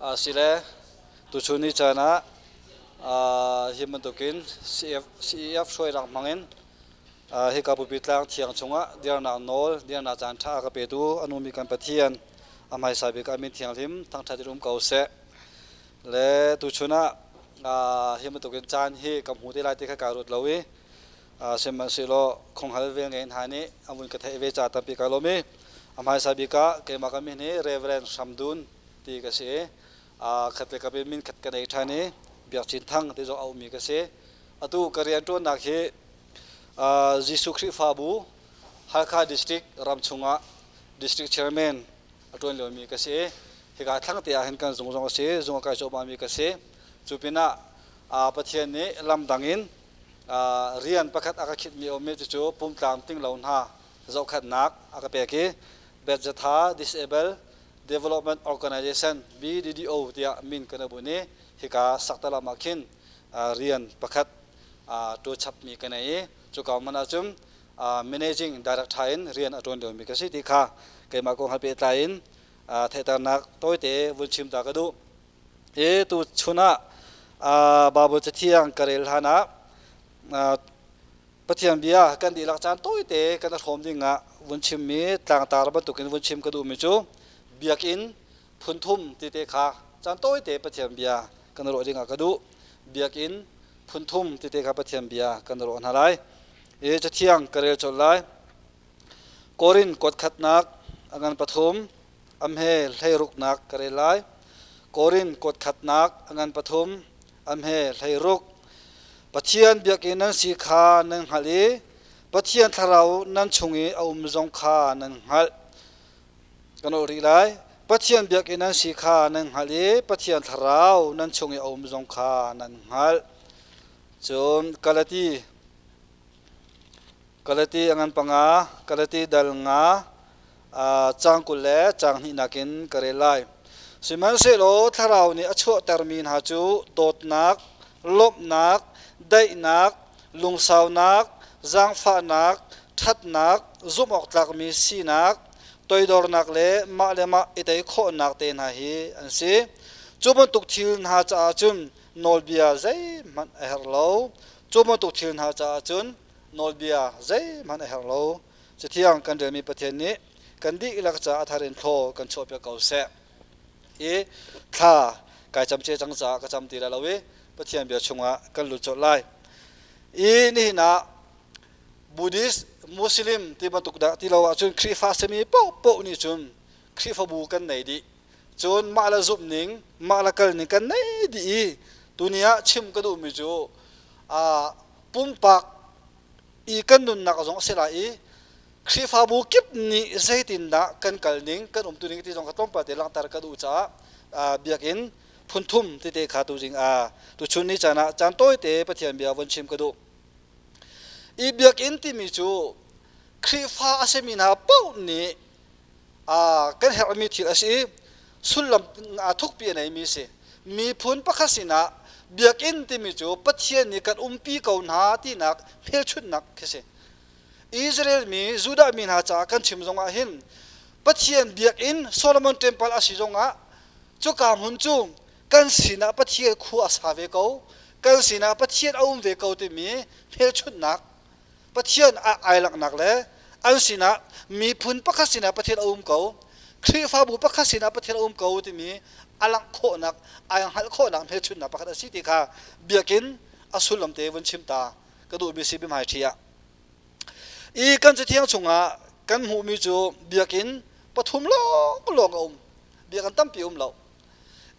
Asile tuchun ni caan ah hi bantukin CEF hruainak hmangin hika Bupi Tlang Thiang chungah dirnak nawl, dirnak caan ṭha a ka petu a nungmi kan Pathian a hmaisa bik ah min thianghlim thangṭhat in um ko seh. Le tuchun ah hi bantukin caan hi ka hmu te lai ti kha kaa ruat lo i sihmanhsehlaw khonghal vel ngei hna nih an vun ka theih ve ca tampi ka lawm i a hmaisa bik ah keimah ka min hi Reverend Hram Dun ti ka si i khat le kap in min khat ka nei ṭhan i Biak Cin Thang ti zong a ummi ka si. Atu ka rianṭuannak hi Jesuh Khrihfabu Halkha District ram chungah District Chairman a ṭuan liomi ka si i hika thlangte ah hin kan zung zong a si, zung a kai cuahmahmi ka si. Cu pinah Pathian nih lamdang in rian pakhat a ka khitmi a um i cucu pumtlam tinglo hna zohkhenhnak a ka pek i Bethzatha Disable Development Organization BDDO tiah min kan i bunh i hika Saktalam ah khin rian pakhat ṭuan chapmi ka nei i cuka hmun ahcun managing director in rian a ṭuan liomi ka si ti kha keimah kong he pehtlai in theihternak tawite vun chim ta ka duh. I tu chun ah Baibal Cathiang ka rel hlan ah Pathian bia kan dihlak caan tawite kan i hrawm ding ah vun chimmi tlangtar bantukin vun chim ka duhmi cu biakinn phunthum tite kha caan tawite Pathian bia kan ruah ding ah ka duh. Biakinn phunthum tite kha Pathian bia kan ruah hna lai. I cathiang ka rel colh lai. Korin kuat khatnak a ngan pathum a hme hleiruknak ka rel lai. Korin kuat khatnak a ngan pathum a hme 16. Pathian biakinn nan si kha nan hngalh i Pathian thlarau nan chung i a um zong kha nan hngalh. Kan awh rih lai. Pathian biakinn nan si kha nan hngalh i Pathian thlarau nan chung i a um zong kha nan hngalh. Cun Galati Galati a ngan panga, Galati dal nga, caang 20 le caang hnihnak in ka rel lai. Sihmanhsehlaw Thlarau nih a chuahtermi hna cu dawtnak, lawmhnak, daihnak, lungsaunak, zaangfahnak, ṭhatnak, zumhawktlakmi sinak, toidornak le mah le mah i tei khawhnak te hna hi an si. Cu bantuk thil hna caah cun nawlbia zeihmanh a herh lo. Cu bantuk thil hna caah cun nawlbia zeihmanh a herh lo. Cathiang kan relmi Pathian nih kan dihlak caah a thar in thlaw kan chuahpiak ko seh. I thla kai cam ce cang caah ka cam ti lai lo i Pathian bia chungah kan lut colh lai. I nihin ah Buddhist, Muslim ti bantuk dah ti lo ahcun Khrihfa simi paohpaoh nih cun Khrihfabu kan nei dih. Cun mah le zumh ning, mah le kal ning kan nei dih i tuni ah chim ka duhmi cu pumpak i kan nunnak zong a si lai i Khrihfabu kip nih zeitindah kan kal ning, kan umtu ning ti zong kha tlawmpal te langhter ka duh caah biakinn phunthum tete kha tuzing tuchun ni caan ah caan tawite Pathian bia von chim ka duh. I biakinn timi cu Khrihfa a simi hna paoh nih kan herhmi thil a si i sullam aa thukpi a neimi a si. Miphun pakhat sinah biakinn timi cu Pathian nih kan umpi ko hna tinak hmelchunhnak khi si. Israel mi, Judah mi hna caah kan chim zongah hin Pathian biakinn Solomon Temple a si zongah cuka hmun cu kan sinah Pathian khua a sa ve ko, kan sinah Pathian a um ve ko timi hmelchunhnak Pathian ai langhnak le an sinah miphun pakhat sinah Pathian a um ko, Khrihfabu pakhat sinah Pathian a um ko timi a langh khawhnak, ai hngalh khawhnak hmelchunhnak pakhat a si ti kha biakinn a sullam te vun chim ta ka duhmi si biahmai ṭhi ah. I kan cathiang chungah kan hmuhmi cu biakinn pathum lawnglawng a um. Biakinn tampi um lo.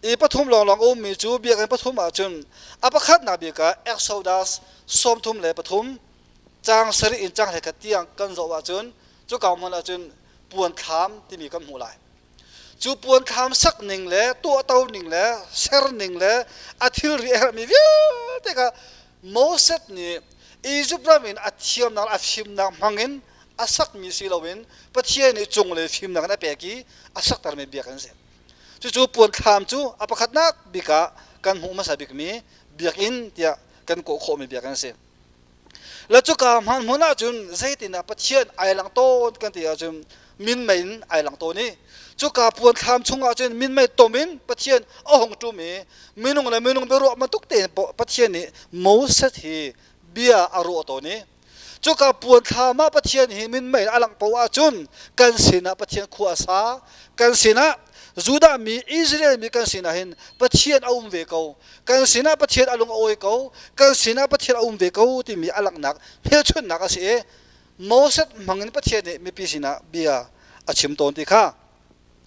I pathum lawnglawng a ummi cu biakinn pathum ahcun a pakhatnak bik ah Exodus 33 caang sarih in caang 11 tiang kan zoh ahcun cuka hmun ahcun puan thlam timi kan hmuh lai. Cu puan thlam sak ning le tuahto ning le ser ning le a thilri a herhmi vialte kha Moses nih Izipt ram in a thiamnak a fimnak hmangin a sakmi si loin Pathian nih cunglei fimnak in a pek i a saktermi biakinn a si. Cucu puanthlam cu a pakhatnak bik ah kan hmuh hmasa bikmi biakinn tiah kan kawh khawhmi biakinn a si. Le cuka hmanhmun ahcun zeitindah Pathian ai lang tawn kan ti ahcun minmei in ai lang tawn i cuka puan thlam chungah cun minmei tom in Pathian a hung ṭum i minung le minung biaruah bantuk tein Pathian nih Moses hi bia a ruah tawn i cuka puan thlam ah Pathian hi minmei in a langh paoh ahcun kan sinah Pathian khua a sa, kan sinah Judah mi Israel mi kan sinah hin Pathian a um ve ko, kan sinah Pathian a lung a awi ko, kan sinah Pathian a um ve ko timi a langhnak hmelchunhnak a si i Moses hmangin Pathian nih mipi sinah bia a chim tawn ti kha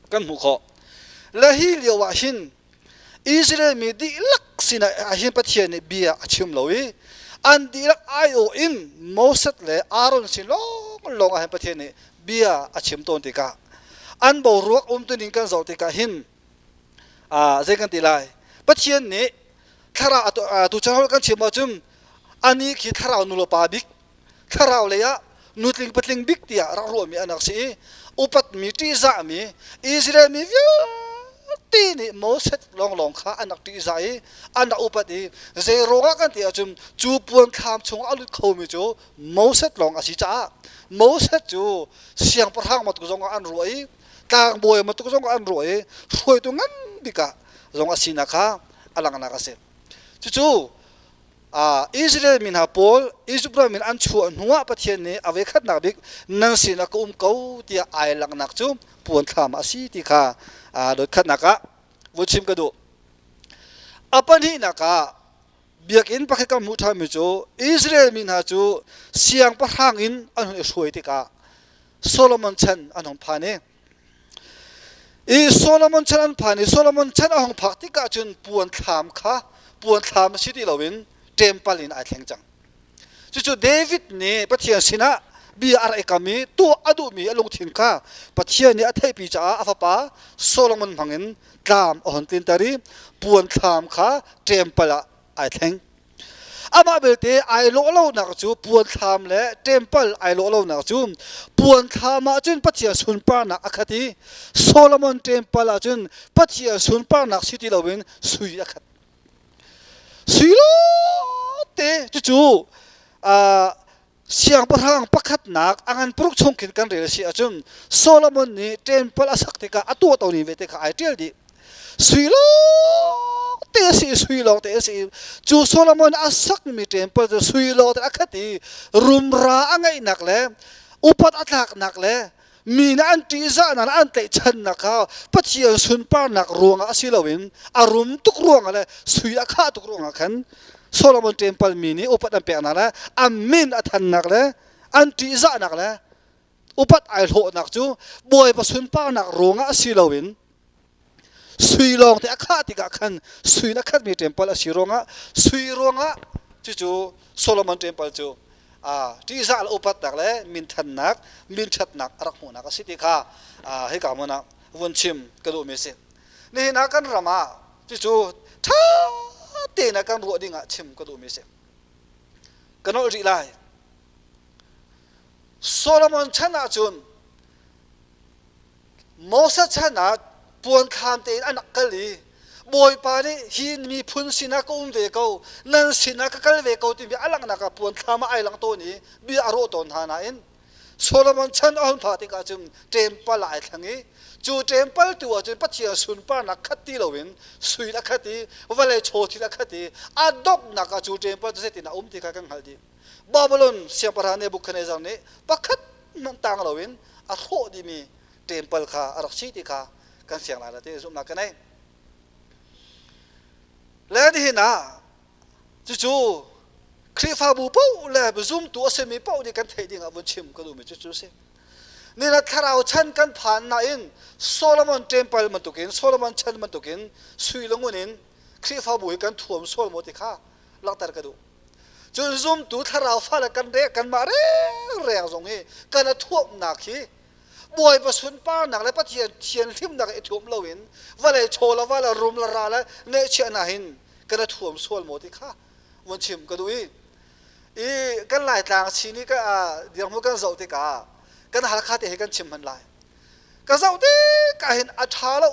kan hmuh khawh. Le hi lio ah hin Israel mi dihlak sinah hin Pathian nih bia a chim lo i an dihlak aiawh in Moses le Aaron sin lawnglawng ah hin Pathian nih bia a chim tawn tikah an boruak umtuning kan zoh tikah hin zei kan ti lai, Pathian nih thlarau tuchan holh kan chim ahcun anih khi thlarau nulepa bik, thlarau lei ah nutling patling bik tiah rak ruahmi an rak si i upatmi, ṭihzahmi Israel mi vialte nih Moses lawnglawng kha an rak ṭihzah i an rak upat i zei ruangah kan ti ahcun cu puan thlam chungah a lut khomi cu Moses lawng a si caah Moses cu siangpahrang bantuk zong ah an ruah i tlangbawi bantuk zong ah an ruah i hruaitu ngan bik ah zong a sinak kha a langhnak a si. Cucu Israel mi hna pawl Izipt ram in an chuah hnuah Pathian nih a voikhatnak bik nan sinah ka um ko tiah ai langhnak cu puan thlam a si ti kha dotkhatnak ah vun chim ka duh. A pahnihnak ah biakinn pakhat kan hmuh ṭhanmi cu Israel mi hna cu siangpahrang in an hun i hruai tikah Solomon chan an hung phan i I Solomon chan an phan i Solomon chan a hung phak tikah cun puan thlam kha puan thlam si ti loin ṭempal in ai thleng cang. Cucu David nih Pathian sinah bia a rak i kam i tuah a duhmi a lungthin kha Pathian nih a theihpi caah a fapa Solomon hmangin tlam a hon tlinter i puan thlam kha ṭempal ah ai thleng. Amah belte ai lawh lonak cu puanthlam le temple ai lawh lonak cu puanthlam ah cun Pathian sunparnak a khat i Solomon temple ah cun Pathian sunparnak si ti loin sui a khat. Sui lawngte cucu siangpahrang pakhatnak a ngan paruk chung khin kan rel a si ahcun Solomon nih temple a sak tikah a tuahto ning vete kha ai ṭial dih. Sui lawng te a si, sui lawng te a si. Cu Solomon a sakmi temple cu sui lawng te a khat i rumra a ngeihnak le upat a tlaknak le mi nih an ṭihzahnak le an tlaihchannak kha Pathian sunparnak ruangah a si loin a rum tuk ruangah le sui a khah tuk ruangah khan Solomon temple mi nih upat an peknak le an min a thannak le an ṭihzahnak le upat ai hlawhnak cu Bawipa sunparnak ruangah a si loin sui lawng te a khah tikah khan sui in a khatmi temple a si ruangah sui ruangah cucu Solomon temple cu ṭihzah le upatnak le minthannak minṭhatnak a rak hmuhnak a si ti kha hika hmun ah vun chim ka duhmi a si. Nihin ah kan ram ah cucu ṭha tein kan ruah ding ah chim ka duhmi a si. Ka nolh rih lai. Solomon chan ahcun Moses chan ah puanthlam tein an rak kal i Bawipa nih hi miphun sinah ka um ve ko, nan sinah ka kal ve ko timi a langhnak ah puanthlam ah ai lang tawn i bia a rawh tawn hna nain Solomon chan a hun phak tikah cun ṭempal ah ai thleng i cu ṭempal tu ah cun Pathian sunparnak khat ti loin sui a khat i vawlei chaw thil a khat i a donghnak ah cu ṭempal cu zeitin a um ti kha kan hngalh dih. Babylon siangpahrang Nebuchadnezzar nih pakhat hmanh tang loin a hrawh dihmi temple kha a rak si ti kha kan fiang lai ti zumhnak ka nei. Le nihin ah cucu Khrihfabu paoh le zumtu a simi paoh nih kan theih ding ah vun chim ka duhmi cucu a si. Nina thlarau chan kan phan nain Solomon temple bantukin Solomon chan bantukin sui le ngun in Khrihfabu hi kan thuam sual maw ti kha langhter ka duh. Cun zumtu thlarau fale kan re kanmah rengreng zong hi kan a thuamnak hi Bawipa sunparnak le Pathian thianhlimnak i thuam loin vawlei chaw le va le rum le ra le ngeihchiahnak hin kan a thuam sual maw ti kha vun chim ka duh i i kan Laitlang chin i ka dirhmun kan zoh tikah kan Halkha te hi kan chim hman lai. Ka zoh tikah hin a ṭha lo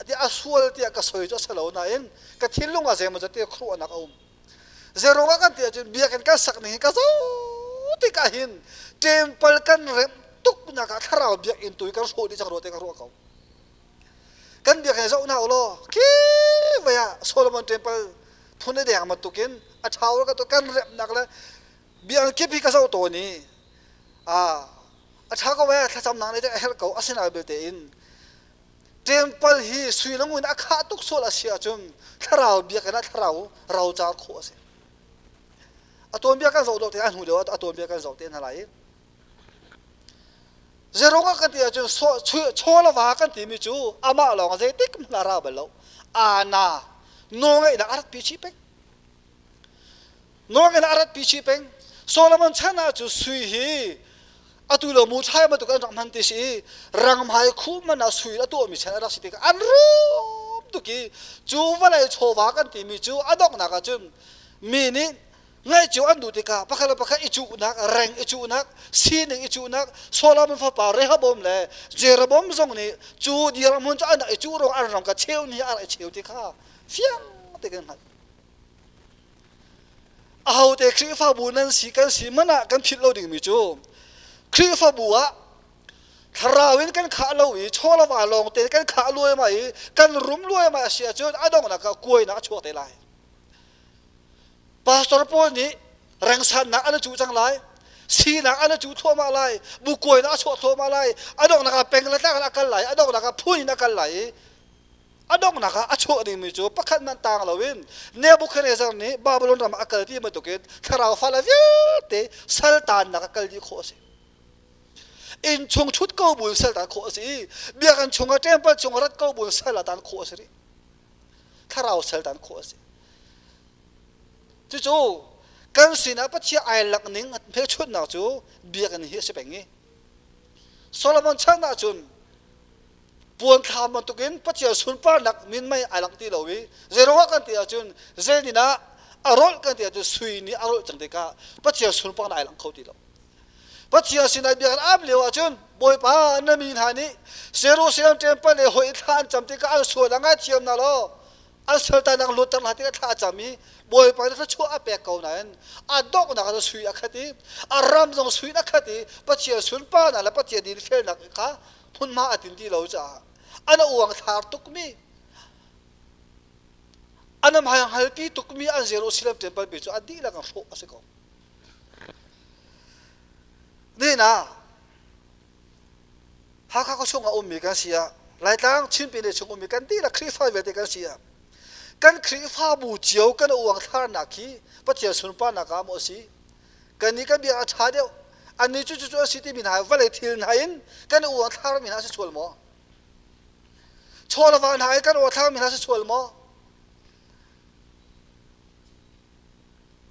tiah a sual tiah ka soi cu a si lo nain ka thinlung ah zeimaw zat ti khuaruahnak a um. Zeiruangah kan ti ahcun biakinn kan sak ning hi ka zoh tikah hin temple kan remh. tuk nak ah thlarau biakinn tu hi kan hrawh dih cang rua te ka ruah ko. Kan biakinn zoh hna ulaw khi vai ah Solomon Temple phun a deng bantukin a ṭha ka kan remnak le biakinn kip hi ka zoh tawn i a a ṭha ko ee thlacamnak nih a herh ko asinain belte in temple hi sui le ngun a khah tuk sual a si ahcun thlarau biakinn ah thlarau rocar khawh a si. A tuanbia kan zoh deuh te a hnu deuh ah a tuanbia kan zoh te hna lai i Zeruang ah kan ti ahcun chawlava kan timi cu amah lawng zeitik hmanh a ra bal lo. Ana nawlngeihnak a rat pi chih peng. Nawlngeihnak a rat pi chih peng. Solomon chan ah cu sui hi atu lo mu thlai bantuk an rak hman ti si i ranghmai khuh man ah sui a tuahmi chan a rak si tikah an rum tuk i cu vawlei chawva kan timi cu a donghnak ahcun mi nih ngaih cu an duh tikah pakhat le pakhat i cuhnak, reng i cuhnak, sining i cuhnak, Solomon fapa Rehoboam le Jeroboam zong nih cu dirhmun cu an rak i cuh ruang an ram ka cheu ni a rak i cheu ti kha fiang te kan hngalh. Ahote Khrihfabu nan si kan si hmanh ah kan philh lo dingmi cu Khrihfabu ah thlarau in kan khah lo i chawlava lawng te kan khah luaimai i kan rum luaimai a si ahcun a donghnak ah kuainak a chuak te lai. Pastor pawl nih rengsannak an i cuh cang lai. Sinak an i cuh thluahmah lai. Bukuainak a chuah thluahmah lai. A donghnak ah peng le tlang in a kal lai. A donghnak ah phun in a kal lai i a donghnak ah a chuah dingmi cu pakhat hmanh tang loin Nebuchadnezzar nih Babylon ram ah a kal ti bantukin thlarau fale vialte saltannak a kal dih khawh a si. Inn chung ṭhut ko buin saltan khawh a si i biakinn chungah temple chungah rat ko buin sal ah tan khawh a si rih. Thlarau saltan khawh a si. Cucu kan sinah Pathian ai lak ning hmelchunhnak cu biakinn hi a si peng i Solomon chan ahcun puanthlam bantukin Pathian sunparnak minmei ai langh ti lo i zeiruangah kan ti ahcun zeinin ah a rolh kan ti ahcun sui nih a rolh cang tikah Pathian sunparnak ai langh kho ti lo. Pathian sinah biakinn ap lio ahcun Bawipa na mi hna nih Jerusalem temple le hoi thla an cam tikah an sual a ngaithiam hna law an saltanak luatter hna tikah thla a cam i Bawipa nih thluachuah a pek ko nain a donghnak ah sui a khat i a ram zong sui a khat i Pathian sunparnak le Pathian dinfelnak kha hmunhma a tin ti lo caah an uangthlar tukmi an hmaihngalpi tukmi an Jerusalem temple pi cu a dihlak in hrawh a si ko. Nihin ah Hakha khuachung ah ummi kan si ah Laitlang Chinpi lei chung ummi kan dihlak Khrihfa vialte kan si ah kan Khrihfabu cio kan uangthlarnak hi Pathian sunparnak ah maw a si kannih kan bia a ṭha deuh annih cu cucu a si timi hna vawlei thil hna in kan uangthlarmi hna si sual maw chaw le va hna in kan uangthlarmi hna si sual maw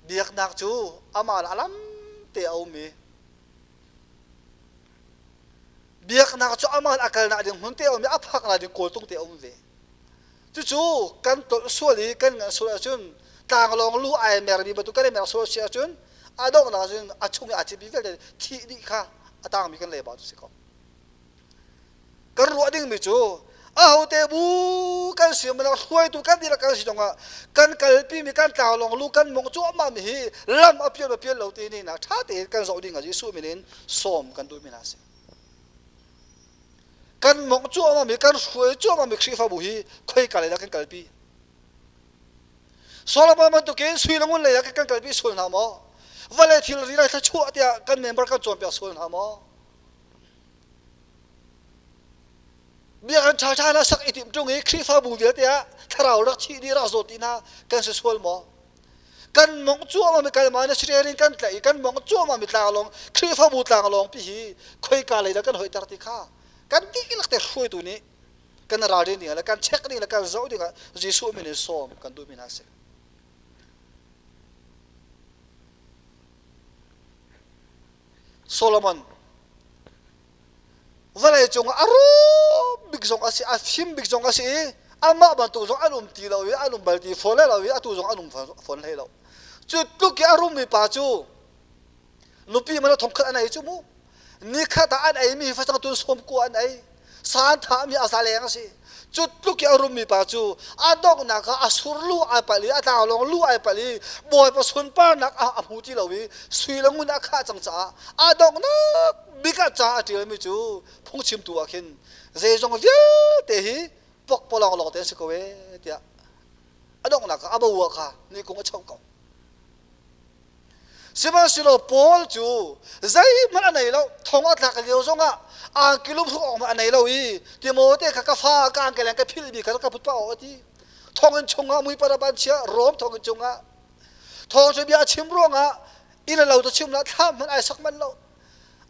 biaknak cu amah le a lam te a um i Biaknak cu amah a kalnak ding hmun te a um i a phaknak ding kawltung te a um ve. Cucu kan tolh sual i kan ngan sual ahcun tlanglawng lu ai mermi bantuk kan i mer sual si ahcun a donghnak cun a chung i aa citmi vialte thih dih kha a tangmi kan leiba cu si ko. Kan ruah dingmi cu ahote bu kan si maw hruaitu kan dihlak kan si zongah kan kalpimi kan tlanglawng lu kan mong cuahmahmi hi lam a pial a pial lo ti ni na ṭha tein kan zoh ding ah Jesuh min in sawm kan duhmi hna a si. Kan mongh cuahmahmi kan hruai cuahmahmi Khrihfabu hi khoika lei dah kan kalpi? Solomon bantukin sui le ngun lei ah kan kalpi sual hna maw? Vawlei thilri lai thluachuah tiah kan member kan cawnpiak sual hna maw? Biakinn ṭhaṭha hna sak i timh ṭung i Khrihfabu vialte ah thlarau rak thih dih rak zawt dih hna kan si sual maw? Kan mongh cuahmah mi kanmah nih steering kan tlaih i kan mongh cuahmah mi tlanglawng Khrihfabu tlanglawng pi hi khoika lei dah kan hoihter ti kha kan dihlak te hruaitu nih kan ralrin ding le kan check ding le kan zoh ding ah Jesuh min in sawm kan duhmi hna a si. Solomon vawlei cung ah a rum bik zong a si a fim bik zong a si i amah bantuk zong an um ti lo i an um bal ti fawn lo i atu zong an um fawn hlei lo cu tluk i a rummi pa cu nupi man thongkhat an ei cu mu nikhat ah an eimi facang tun sawm kua an ei san thahmi a za leng a si. Cu tluk i a rummi pa cu a donghnak ah a sur lu ai palh i a tlanglawng lu ai palh i Bawipa sunparnak a hmu ti lo i sui le ngun a khah cang caah a donghnak bik ah ca a ṭialmi cu phungchimtu ah khin zeizong vialte hi pokpalawng lawng te an si ko ee tiah a donghnak ah a bo ah kha nikung a choh ko. Sihmanhsehlaw Paul cu zeihmanh a nei lo, thong a tlak lio zongah angki lum hruk awk hmanh a nei lo i Timote kha ka fa ka angki leng ka philhmi kha ka put pah awk a ti. Thonginn chungah muipar a chia Rom thonginn chungah thawngṭha bia a chim ruangah inn le lo tu chim lah thlam hmanh ai sak manh lo.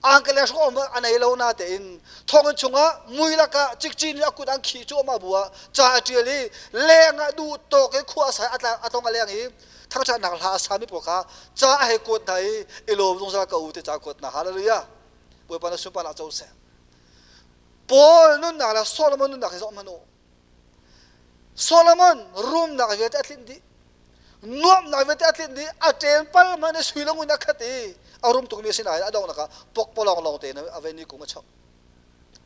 Angki leng hruk awk hmanh a nei lo natein thonginn chungah mui lakah cikcin in a kut an khih cuahmah bu ah ca a ṭial i leng ah duh tawk in khua a sai a tong a leng i thangṭhatnak hla a sami pawl kha ca a hei kuat hna i i lawm zungzal ko u ti ca kuat hna. Hallelujah. Bawipa na sunparnak co seh. Paul nunnak le Solomon nunnak hi zoh hmanh u. Solomon rumnak vialte a tlinh dih. Nuamhnak vialte a tlinh dih. A ṭen pal hmanh i sui le ngun a khat i a rum tukmi a si nain a donghnak ah pokpalawng lawng tein a vei ni kum a chok.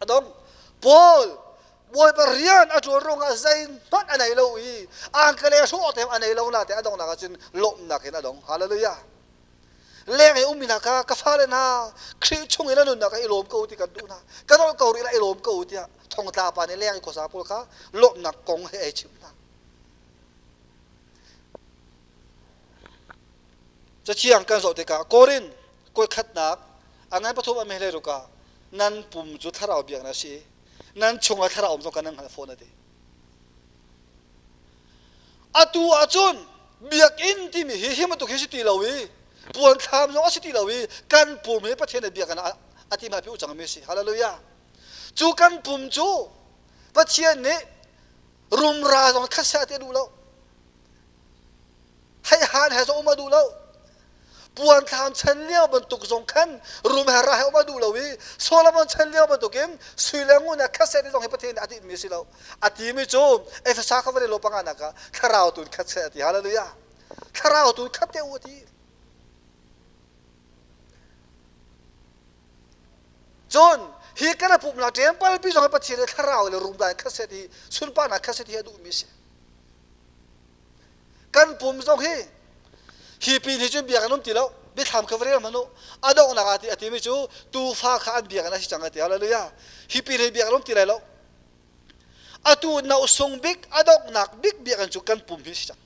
A dong. Paul Bawipa rian a ṭuan ruangah zeihmanh a nei lo i angkale hrawh te a nei lo na te a donghnak ah cun lawmhnak in a dong. Hallelujah. Leng i ummi hna kha ka fale hna Khrih chung in a nunnak ah i lawm ko ti kan duh hna. Ka nolh ko rih lah i lawm ko tiah thongtla pa nih leng i khuasa pawl kha lawmhnak kong he ei chimh hna. Cathiang kan zoh tikah Korin kawikhatnak a ngan pathum a mehlei ruk ah nan pum cu thlarau biaknak a si i nan chungah thlarau um zong kan nan hngalh fawn a ti. Atu ahcun biakinn timi hi hi bantuk hi si ti lo i puanthlam zong a si ti lo i kan pum hi Pathian nih biakinn a ti hmai pi u cangmi a si. Hallelujah. Cu kan pum cu Pathian nih rumra zong khat seh ti a duh lo. Heihan he zong um a duh lo. Puanthlam chan lio bantuk zong khan rum he ra he um a duh lo i Solomon chan lio bantukin sui le ngun he khat seh ti zong hi Pathian nih a tinhmi a si lo. A timi cu Efesa kha va lo panga nak ah thlarau tu in khat seh a ti. Hallelujah. Thlarau tu in khat te u a ti. Cun hi kan pumnak ṭempal pi zong hi Pathian nih thlarau le rumra in khat seh ti sunparnak khat seh ti hi a duhmi a si. Kan pum zong hi hi pin hi cun biakinn um ti lo biathlam kha va rel hmanh u a donghnak ah ti a timi cu tuufa kha an biakinn a si cang a ti hallelujah hi pin hi biakinn um ti lai lo atu nosung bik a donghnak bik biakinn cu kan pum hi si cang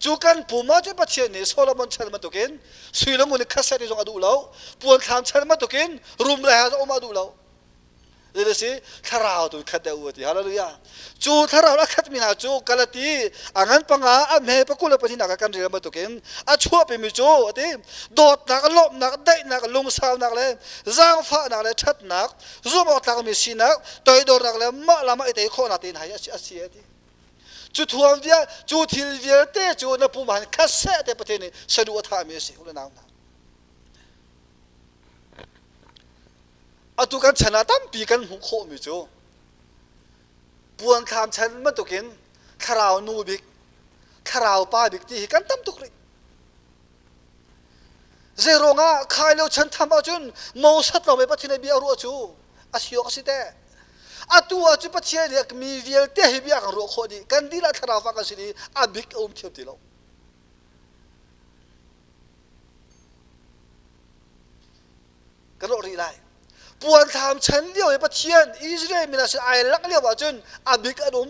cu kan pum ah cun Pathian nih Solomon chan bantukin sui le ngun in khat zong a duh lo puanthlam chan bantukin rum le ha zong um a duh lo Zeidah si thlarau tu khat deuh u ti hallelujah cu thlarau a khatmi hna cu Galati a ngan panga a hme pakul le pahnihnak ah kan rel bantukin a chuahpimi cu a ti dawtnak lawmhnak daihnak lungsaunak le zaangfahnak le ṭhatnak zumhawktlakmi sinak toidornak le mah lam ah i tei khawhnak tein hai a si a ti cu thuam vial cu thil vialte cu na pum ah khat seh te Pathian nih saduh a thahmi a si u le nau hna Atu kan chan ah tampi kan hmuh khawhmi cu puanthlam chan bantukin thlarau nu bik, thlarau pa bik ti hi kan tam tuk rih. Zeiruang ah khai lio chan tham ahcun Moses lawng Pathian nih bia a ruah cu a si awk a si teh. Atu ah cu Pathian nih mi vialte hi bia kan ruah khawh dih. Kan dilah thlarau fa kan si i a bik a um thiam ti lo. Ka lawh rih lai. Puanthlam chan lio i Pathian Israel mi sin ai langh lio ahcun a bik an um.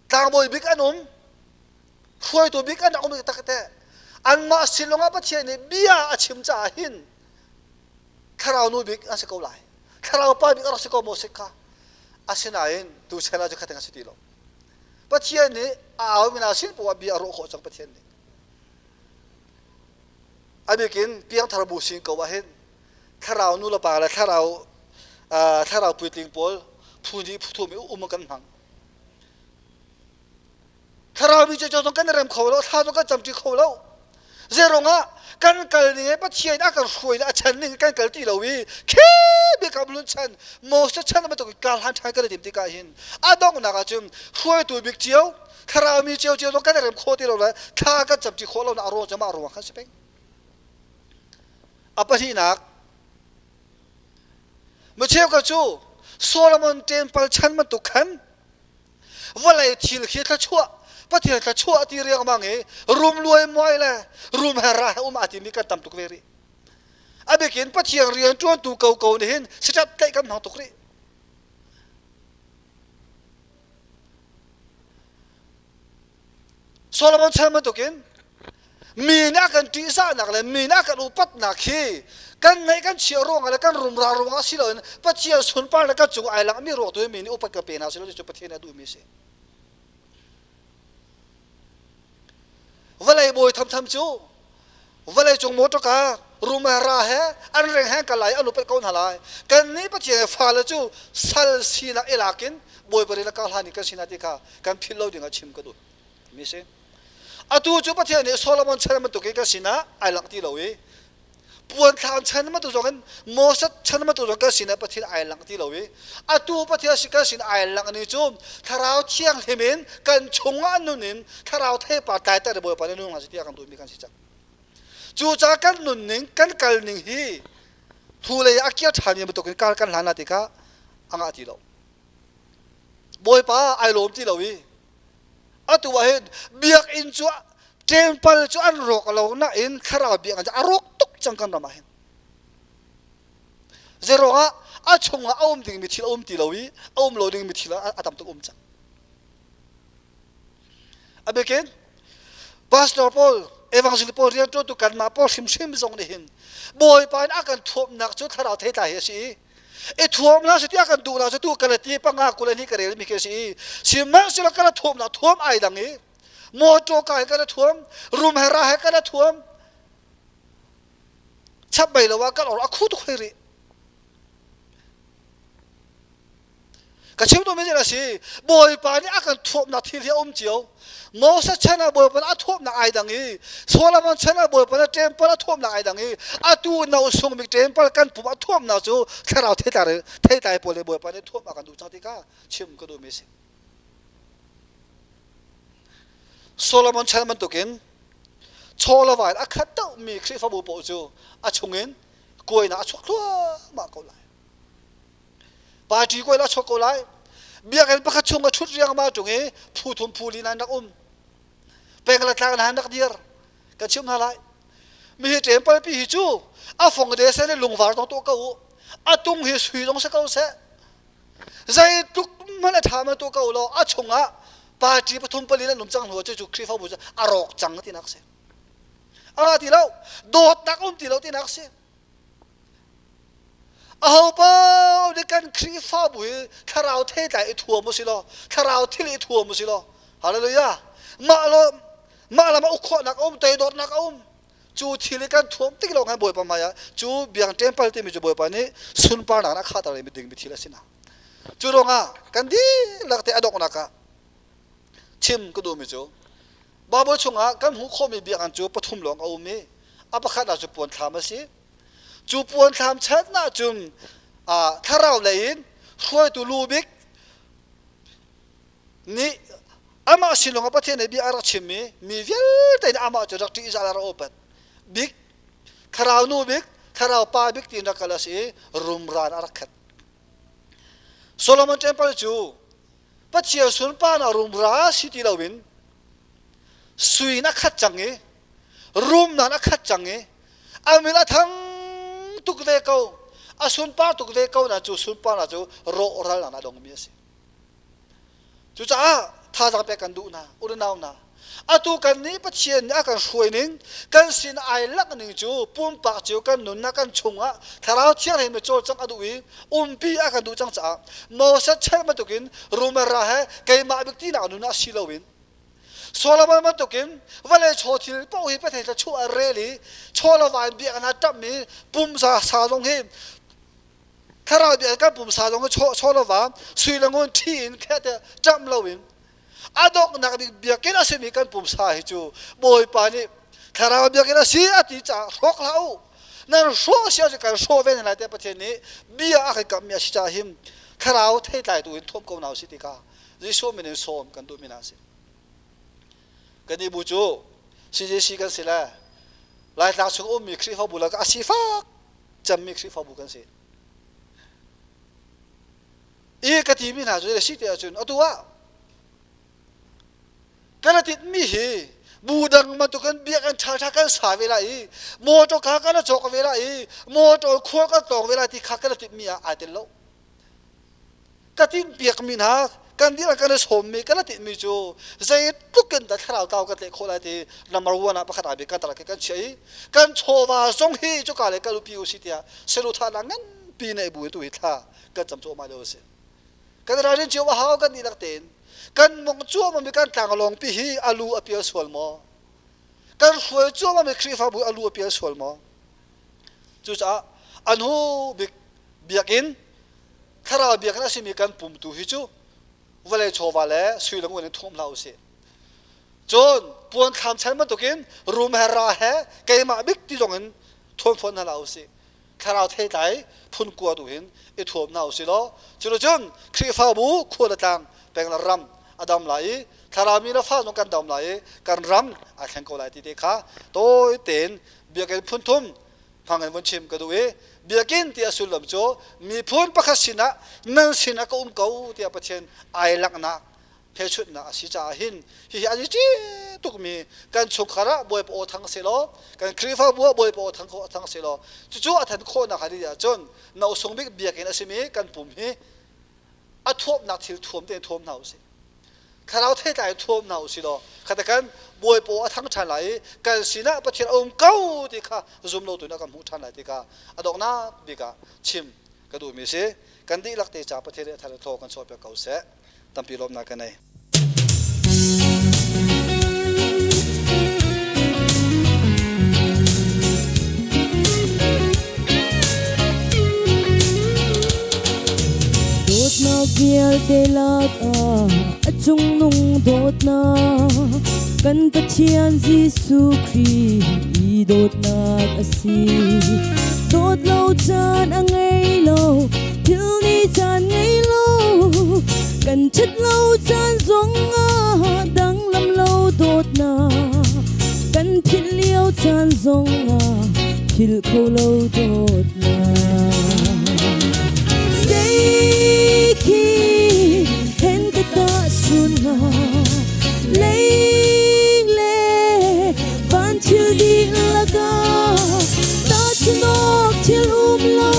Tlangbawi bik an um. Hruaitu bik an um tak te. Anmah sin lawngah Pathian nih bia a chim caah hin thlarau nu bik an si ko lai. Thlarau pa bik a rak si ko maw si kha. Asinain tu chan ah cu khating a si ti lo. Pathian nih a au mi hna sin poah bia a rawh khawh cang Pathian nih. A bikin piangthar bu sin ko ah hin thlarau nu le pa le thlarau thlarau puitling pawl phu nih phu thum i um kan hmang. Thlarau mi cu zong kan i rem kho lo, thla zong kan camṭi kho lo. Zeirong ah kan kal ning Pathian a kan hruai le a chan ning kan kal ti lo i khi biakam hlun chan Moses chan bantuk kar hlan ṭhan kan i tim tikah hin a donghnak ah cun hruaitu bik cio thlarau mi cio cio zong kan i rem khawh ti lo le thla kan camṭi khawh lo na a ruang cu mah ruang khan si peng. A pahnihnak micheu ka cu Solomon temple chan bantuk khan. Vawlei thil khi thluachuah Pathian thluachuah ti riangmang i rum luai muai le rum he ra he um aa timi kan tam tuk ve rih. A bikin Pathian rian ṭuantu koko nih hin siṭap tlaih kan hmang tuk rih. Solomon chan bantukin mi nih a kan ṭihzahnak le mi nih a kan upatnak hi kan ngeih kan chiah ruangah le kan rumra ruangah si loin Pathian sunparnak kan cung ai langmi ruang tu hi mi nih upat kan pe hna silo cu Pathian nih a duhmi a si. Vawlei bawi thamtham cu vawlei cung motorka rumera he an reng he kal lai an upat ko hna lai. Kan nih Pathian fale cu sal sinak i lak in bawipa rian a kar hlan in kan sinah ti kha kan philh lo ding ah chim ka duh mi si. Atu cu Pathian nih Solomon chan bantuk in kan sinah ai langh ti lo i puan thlam chan bantuk zong in Moses chan bantuk zong kan sinah Pathian ai langh ti lo i atu Pathian si kan sin ai langh ni cu Thlarau Thianghlim in kan chungah nun in Thlarau theipar tlaiter Bawipa nih nung hna si tiah kan duhmi kan si cang. Cucaah kan nunning kan kalning hi hnulei a kir ṭhan bantuk in kar kan hlan la tikah a ngah ti lo. Bawipa ai lawm ti lo i atu ah hin biakinn cu temple cu an rawk lo nain thlarau biakinn cu a rawk tuk cang kan ram ah hin. Zeiruangah a chungah a um dingmi thil a um ti lo i a um lo dingmi thil a tam tuk um cang. A bikin pastor pawl evangelist pawl rianṭuantu kanmah pawl hrimhrim zong nih hin Bawipa in a kan thuamnak cu thlarau theitlai hi a si i i thuam hna seh tiah kan duh hna seh tu Galati panga 22 ka relmi khi a si i sihmanhsehlaw kan thuamnak thuam ai dang i mawṭaw he kan thuam rum he ra he kan thuam chap bai lo ah kan or a khu tuk hoi rih Ka chim duhmi cu a si Bawipa nih a kan thuamnak thil hi a um cio. Moses chan ah Bawipa nih a thuamnak ai dang i Solomon chan ah Bawipa nih temple a thuamnak ai dang i atu no sung bik temple kan pum a thuamnak cu thlarau theitlai theitlai pawl nih Bawipa nih thuam a kan duh cang ti kha chim ka duhmi a si. Solomon chan bantukin chaw le vai a khat deuhmi Khrihfabu paoh cu a chungin kuainak a chuak thluahmah ko lai. Party kuai la chuak ko lai. Biakinn pakhat chung a ṭhut riangmang ṭung i phu thum phu li nan rak um. Peng le tlang nan rak dir. Kan chimh hna lai. Mi hi temple pi hi cu a fong de se le lungvar dong tuah ko u. A tung hi sui dong si ko seh. Zeitluk hmanh a ṭha man tuah ko law a chungah party pathum pali nan um cang hnu cu cu Khrihfabu cu a rawk cang tinak si. A ti lo. Dawtnak um ti lo tinak si. Ahopaoh nih kan Khrihfabu hi thlarau theitlai i thuam u si law thlarau thil i thuam u si law hallelujah mah lo mah lam ah uk khawhnak a um toidornak a um cu thil i kan thuam tik lawng khan Bawipa hmai ah cu biang temple timi cu Bawipa nih sunparnak in a khahter mi dingmi thil a si na cu ruangah kan dihlak te a donghnak ah chim ka duhmi cu Bible chungah kan hmuh khawhmi biakinn cu pathum lawng a um i a pakhat ah cu puanthlam a si. Cu puanthlam chan ahcun thlarau lei in hruaitu lu bik nih amah sin lawngah Pathian nih bia a rak chim i mi vialte nih amah cu rak ṭihzah le rak upat bik thlarau nu bik thlarau pa bik tiin rak kal a si i rumran a rak khat. Solomon Temple cu Pathian sunparnak rumra si ti loin sui in a khat cang i rumnak a khat cang i a min a thang tuk ve ko a sunpar tuk ve ko na cu sunparnak cu rawhralnak a dongmi a si cucaah thazaang pek kan duh hna unau hna Atu kan nih Pathian nih a kan hruai ning, kan sin ai lak ning cu pumpak cio kan nunnak kan chungah Thlarau Thianghlim nih cawlcangh a duh i umpi a kan duh cang caah Moses chan bantukin rumera he keimah bik tinak nun ah si loin Solomon bantukin vawlei chaw thil paoh hi Pathian thluachuah a rel i chaw le va in biakinn ah ṭamhmi pumsa sa zong hi thlarau biakinn kan pumsa zong hi chaw le va sui le ngun ṭhi in kheh te ṭamh loin A donghnak bik biakinn a simi kan pumsa hi cu Bawipa nih thlarau biakinn a si a ti caah hrawk hlah u. Nan hrawh si ahcun kan hrawh ve hna lai tiah Pathian nih bia a kan kamhmi a si caah hin thlarau theitlaitu in thuam ko hna usih ti kha Jesuh min in sawm kan duhmi hna a si. Kan bu cu CJC kan si le Laitlang chung ummi Khrihfabu lakah a sifak cemmi Khrihfabu kan si. I ka timi hna cu si ti ahcun atu ah. Kan i tinhmi hi bu dang bantukin biakinn ṭhaṭha kan sa ve lai i motor kha kan i cawk ve lai i motor khua kan tlawng ve lai ti kha kan i tinhmi ah ai tel lo. Ka tinhpiakmi hna kan dihlak kan i sawmmi kan i tinhmi cu zeitluk in dah thlarau tlau kan tlaih khawh lai ti number one ah pakhat ah bik kan tar kan chiah i kan chawva zong hi cuka le kal upi usih tiah saduhthahnak nganpi neih bu in tu hi thla kan cam cuahmah lio a si. Kan ralrin cio a hau kan dihlak tein kan mong cuahmah mi kan tlanglawng pi hi a lu a pial sual maw? Kan hruai cuahmah mi Khrihfabu a lu a pial sual maw? Cucaah a hnu bik biakinn thlarau biakinn a simi kan pum tu hi cu vawlei chawva le sui le ngun in thuam hlah usih. Cun puan thlam chan bantukin rum he ra he keimah bik ti zong in thuam fawn hna hlah usih. Thlarau theitlai phun kua tu hin i thuam hna usih law cuticun Khrihfabu khua le tlang peng le ram a dam lai i thlarau mi le fa zong kan dam lai i kan ram aa thleng ko lai ti te kha tawi tein biakinn phun thum hmang in vun chim ka duh i biakinn ti a sullam cu miphun pakhat sinah nan sinah ka um ko tiah Pathian ai langhnak hmelchunhnak a si caah hin hihi an i tukmi kan chungkhar ah Bawipa aw thang selaw kan Khrihfabu ah Bawipa aw thang thang selaw cucu a than khawhnak a dih ahcun no sung bik biakinn a simi kan pum hi a thuamnak thil thuam tein thuam hna usih thlarau theitlai thuam hna usih law khatakan Bawipa aw a thang ṭhan lai i kan sinah Pathian a um ko ti kha zum lo tu in a kan hmuh ṭhan lai ti kha a donghnak bik ah chim ka duhmi a si. Kan dihlak te ca Pathian nih a thar thaw kan chuahpiak ko seh. Tampi lawmnak ka nei. Dawtnak vialte lakah a cungnung dawtnak kan Pathian Jesuh Khrih i dawtnak a si. Dawt lo caan a ngei lo, thil nih caan ngei lo, kan ṭhat lo caan zong ah danglam lo dawtnak, kan philh lio caan zong ah philh kho lo dawtnak. Sei khi hen ka tahchun hnga, lei le van thil dihlak ah tahchunawk thil um lo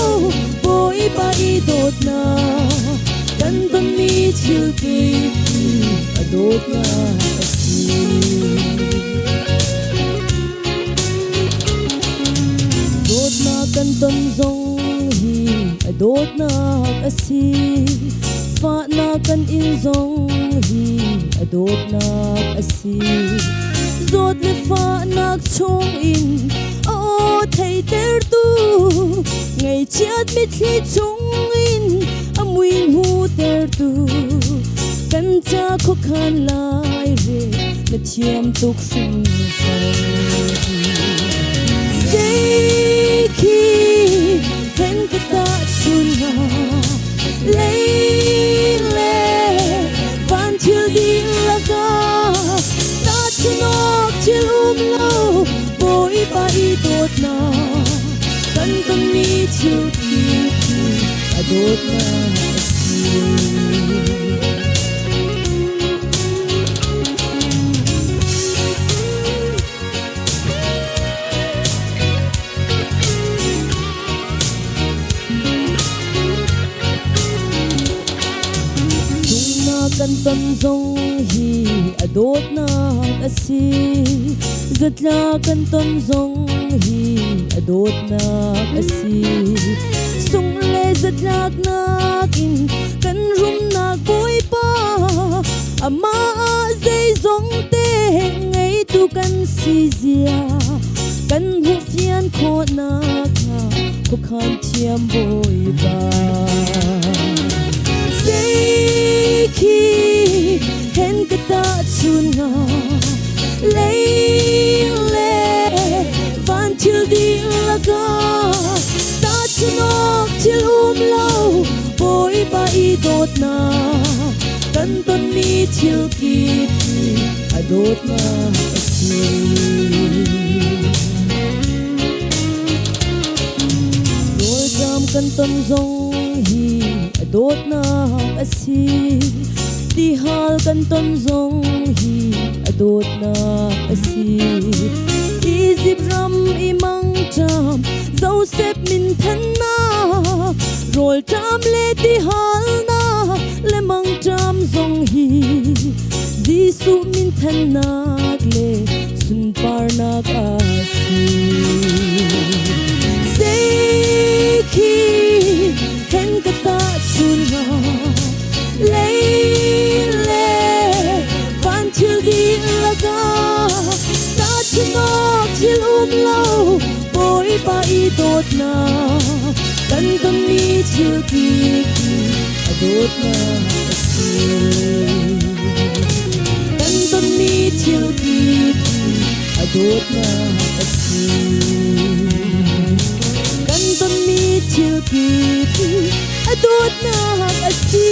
Bawipa i dawtnak kan tonmi thil kip hi a dawtnak a si. Dawtnak kan ton zong hi a dawtnak a si. Fahnak kan in zong hi a dawtnak a si. Zawt le fahnak chungin a aw theitertu ngaihchiat mitthli chungin a mui hmuhtertu kan ca khuakhan lai re na thiam tuk hringhran. Zei khi hen ka tahchun hnga lei le van thil dihlak ah tahchunawk thil um lo Bawipa i dawtnak kan tonmi thil kip hi a dawtnak a si. Sunghnak kan ton zong hi a dawtnak a si. Zatla kan ton zong hi a dawtnak a si. Sungh le zatlaknak in kan rumnak Bawipa amah ah zeizong te ngeitu kan si zia kan hmuh fian khawhnak hnga khuakhan thiam Bawipa. Zei khi hen ka tahchun hnga lei le van thil dihlak ah tahchun awk thil um lo Bawipa i dawtnak kan tonmi thil kip hi a dawtnak a si. Rawlṭam kan ton zong hi a dawtnak a si. Tihal kan ton zong hi a dawtnak a si. Izipt ram i mangṭam Josef minthannak rawlṭam le tihalnak le mangṭam zong hi Jesuh minthannak le sunparnak a si. Zei khi hen ka tahchun hnga lei le van thil dihlak ah tahchunhawk thil um lo Bawipa i dawtnak kan tonmi thil kip hi a dawtnak a si. Kan tonmi thil kip hi a dawtnak a si. Kan tonmi thil kip hi a dawtnak a si.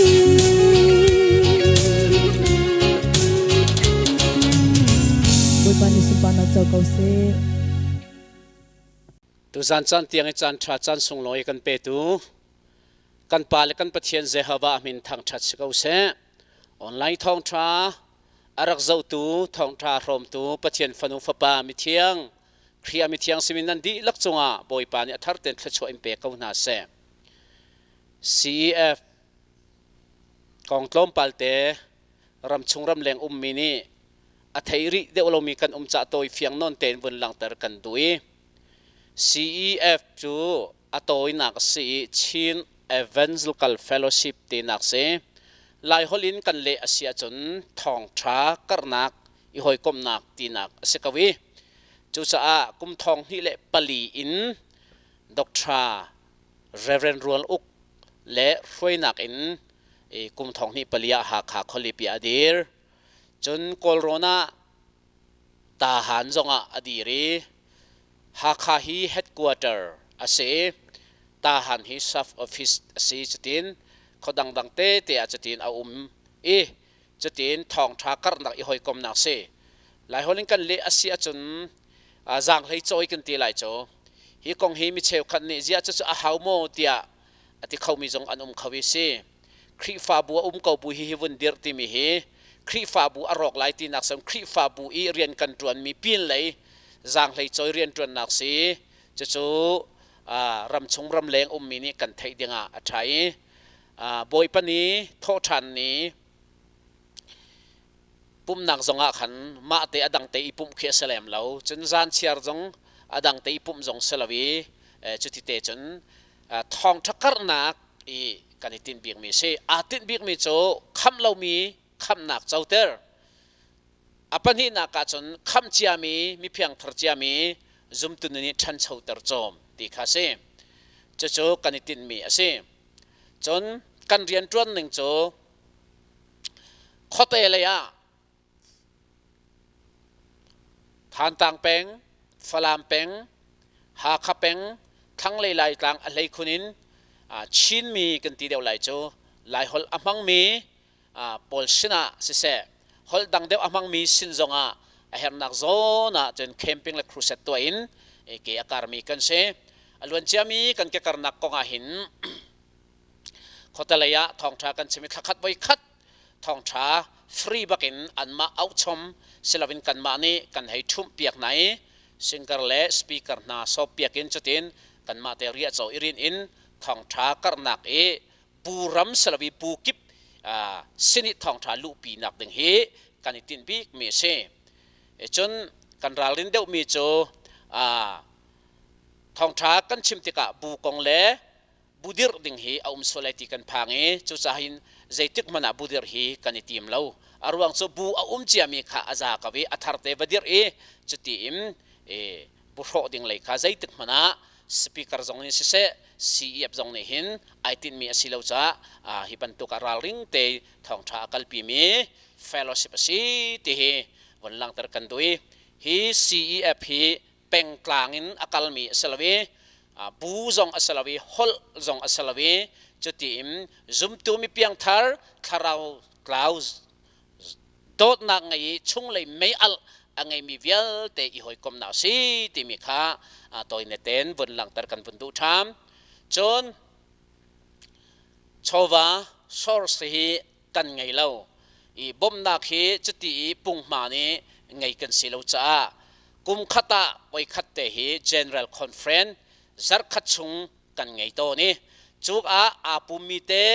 Bawipa nih sunparnak co ko seh. Tuzan caan tiang i caan ṭha caan sunglawi kan petu kan Pa le kan Pathian Jehovah min thangṭhat si ko seh. Online thawngṭha a rak zohtu thawngṭha hrawmtu Pathian fanu fapa mithiang Khrih ah mithiang simi nan dihlak cungah Bawipa nih a thar tein thluachuah in pe ko hna seh. CEF kong tlawmpal te ramchung ramleng ummi nih a thei rih deuh lomi kan um cah tawi fiang nawn tein vun langhter kan duh i CEF cu a tawinak a si i Chin Evangelical Fellowship tinak si. Laiholh in kan leh a si ahcun thawngṭha karhnak i hawikomhnak tinak a si ko i cucaah kum thong hnih le pali in Dr. Reverend Rual Uk le hruainak in kum thong hnih pali ah Hakha khualipi ah a dir. Cun Kawlrawn ah Tahan zongah a dir i Hakha hi headquarter a si i Tahan hi sub office a si. Cutin khua dangdang tete ah cutin a um i cutin thawngṭha karhnak i hawikomnak si. Laiholh in kan leh a si ahcun zaanghlei cawi kan ti lai cu. Hi kong hi mi cheukhat nih ziah cucu a hau maw tiah a ti khomi zong an um kho i si. Khrihfabu a um ko bu hi hi vun dirh timi hi Khrihfabu a rawk lai tinak sem Khrihfabu i rian kan ṭuanmi pin lei zaanghlei cawi rian ṭuannak si. Cucu ramchung ramleng ummi nih kan theih dingah a ṭha i Bawipa ni thawhṭhan ni pumhnak zongah khan mah te a dang te i pumh khi a si lem lo. Cun zan chiar zong a dang te i pumh zong si lo i cuti te cun thawngṭha karhnak i kan i tinh bikmi a si. Aa tinh bikmi cu khamh lomi khamhnak coter. A pahnihnak ah cun khamh ciami miphiangthar ciami zumtu nih ṭhanchoter cawm ti kha a si. Cucu kan i tinhmi a si. Cun kan rianṭuan ning cu khuate lei ah Thantlang peng, Falam peng, Hakha peng, thlanglei Laitlang a hleikhun in Chinmi kan ti deuh lai cu Laiholh a hmangmi pawl sinah siseh holh dang deuh a hmangmi sin zongah a herhnak zawn ah cun camping le crusade tuah in ke a karmi kan si. A luan ciami kan kekarnak kong ah hin khuatelei ah thawngṭha kan chim i thlakhat voi khat thawngṭha free bakin anmah auhchom siloin kanmah nih kan hei ṭhumh piak hna i singer le speaker hna sawp piak in cutin kanmah te riahcaw i rin in thawngṭha karhnak i bu ram siloin bu kip sin i thawngṭha luhpi nak ding hi kan i tinh bikmi a si. Cun kan ralrin deuhmi cu thawngṭha kan chim tikah bu kong le bu dirh ding hi a um sual lai ti kan phang i cucaah hin zeitik hmanh ah bu dirh hi kan i tim lo. A ruang cu bu a um ciami kha a za ko i a thar te va dirh i cuti in bu hrawh ding lei kha zeitik hmanh ah speaker zong nih siseh CEF zong nih hin ai tinhmi a si lo caah hi bantuk ah ralring te thawngṭha a kalpimi fellowship a si ti hi von langhter kan duh i hi CEF hi pengtlang in a kalmi a si lo i bu zong a si lo i holh zong a si lo i cuti in zumtu mi piangthar thlarau tlau dawtnak ngei i chunglei mei-alh a ngeimi vialte i hawikomhnak a si timi kha tawine tein vun langhter kan vun duh ṭhan. Cun chawva source hi kan ngei lo i bawmhnak hi cuti i punghma nih ngei kan si lo caah kum khat ah voi khat te hi General Conference zarhkhat chung kan ngei tawn i cuk ah aa pummi te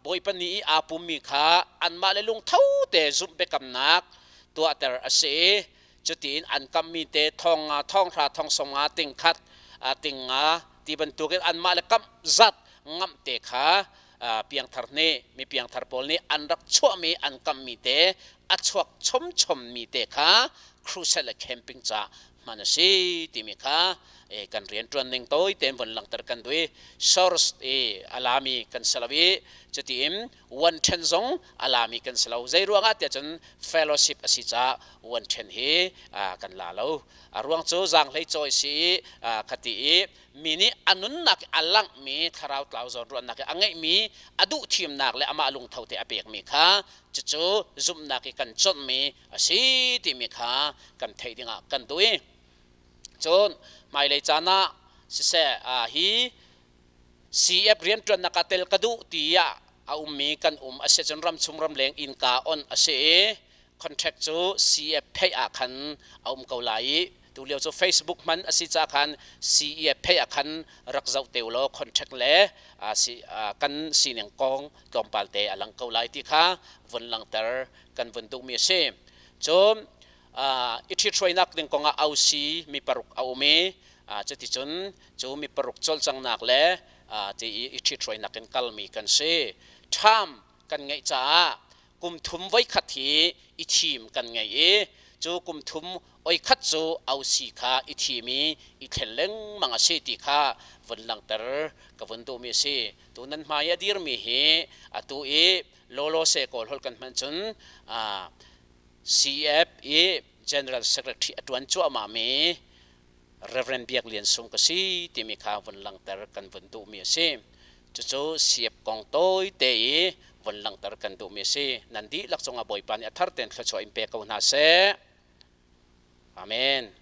Bawipa ni i aa pummi kha anmah le lungtho te zumh biakamnak tuahter a si i cutiin an kammi te thong nga thong hra thong sawm nga ting khat ting nga ti bantukin anmah le kamh zat ngamh te kha piangthar nih mi piangthar pawl nih an rak chuahmi an kammi te a chuak chomchommi te kha crusade le camping ca hman a si timi kha kan rianṭuan ning tawi tein von langhter kan duh i source i a lami kan si lo i cutiin one ṭhen zong a lami kan si lo. Zei ruangah tiah cun fellowship a si caah one ṭhen hi kan la lo. A ruang cu zaanghlei cawi si i khati i mi nih a nunnak a langhmi thlarau tlau zawnruahnak i a ngeihmi a duh thimnak le amah lungtho te a pekmi kha cucu zumhnak i kan cawnhmi a si timi kha kan theih dingah kan duh i cun hmailei caan ah siseh hi CF rianṭuannak ah tel ka duh tiah a ummi kan um a si cun ramchung ramleng innka on a si i contract cu CF pheih ah khan a um ko lai i tulio cu Facebook hman a si ca khan CEF pheih ah khan rak zoh te ulaw contract le kan sining kong tlawmpal te a lang ko lai ti kha vun langhter kan vun duhmi a si. Cun i ṭhithruainak ding kongah ausi mi paruk a um i cuticun cu mi paruk cawlcanghnak le ti i i ṭhithruainak in kalmi kan si. Ṭham kan ngeih caah kum thum voikhat hi i thim kan ngei i cu kum thum oikhat cu ausi kha i thim i i thlen lengmang a si ti kha vun langhter ka vun duhmi a si. Tu nan hmai a dirmi hi atu i lawlawse kawl holh kan hman cun CF i General Secretary a ṭuan cuahmah mi Reverend Biak Lian Sung ka si timi kha vun langhter kan vun duhmi a si. Cucu CF kong tawite i vun langhter kan duhmi a si. Nan dihlak cungah Bawipa nih a thar tein thluachuah in pe ko hna seh. Amen.